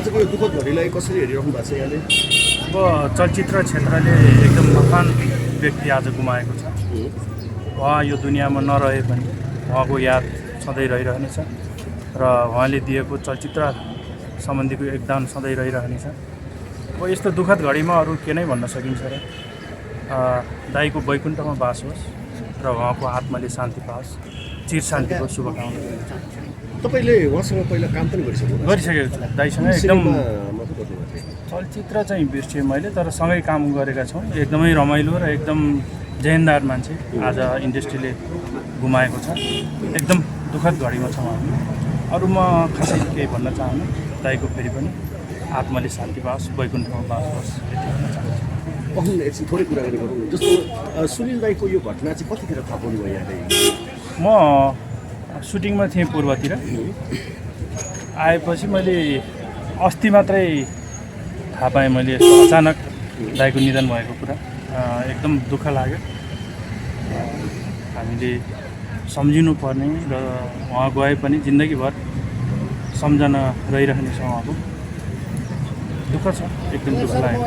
आजको यो दुःखद घडीलाई कसरी हेरिराख्नु भएको छ यहाँले? अब चलचित्र क्षेत्रले एकदम महान व्यक्ति आज गुमाएको छ। उहाँ यो दुनियाँमा नरहे पनि उहाँको याद सधैँ रहिरहनेछ र उहाँले दिएको चलचित्र सम्बन्धीको योगदान सधैँ रहिरहनेछ। अब यस्तो दुःखद घडीमा अरू के नै भन्न सकिन्छ र दाइको वैकुण्ठमा बास होस् र उहाँको आत्माले शान्ति पाओस्, चिर शान्तिको शुभकामना तपाईँले उहाँसँग पहिला काम पनि गरिसक्नु छु। दाइसँग एकदम मात्र गर्नुभएको थियो। चलचित्र चाहिँ बिर्सेँ मैले, तर सँगै काम गरेका छौँ। एकदमै रमाइलो र एकदम जेहेन्दार मान्छे आज इन्डस्ट्रीले गुमाएको छ। एकदम दुःखद घडीमा छौँ हामी। अरू म खासै केही भन्न चाहन्न। दाइको फेरि पनि आत्माले शान्ति पाओस्, वैकुण्ठमा बास होस्, यति भन्न चाहन्छु। एकछिन थोरै कुराकानी गरौँ। जस्तो सुनिल दाईको यो घटना चाहिँ कतिखेर थाहा पाउनुभयो यहाँले? म सुटिङमा थिएँ पूर्वतिर। आएपछि मैले अस्ति मात्रै थाहा पाएँ मैले अचानक दाइको निधन भएको कुरा। एकदम दुःख लाग्यो। हामीले सम्झिनु पर्ने र उहाँ गए पनि जिन्दगीभर सम्झना रहिरहनेछ उहाँको। दुःख छ, एकदम दुःख लाग्यो।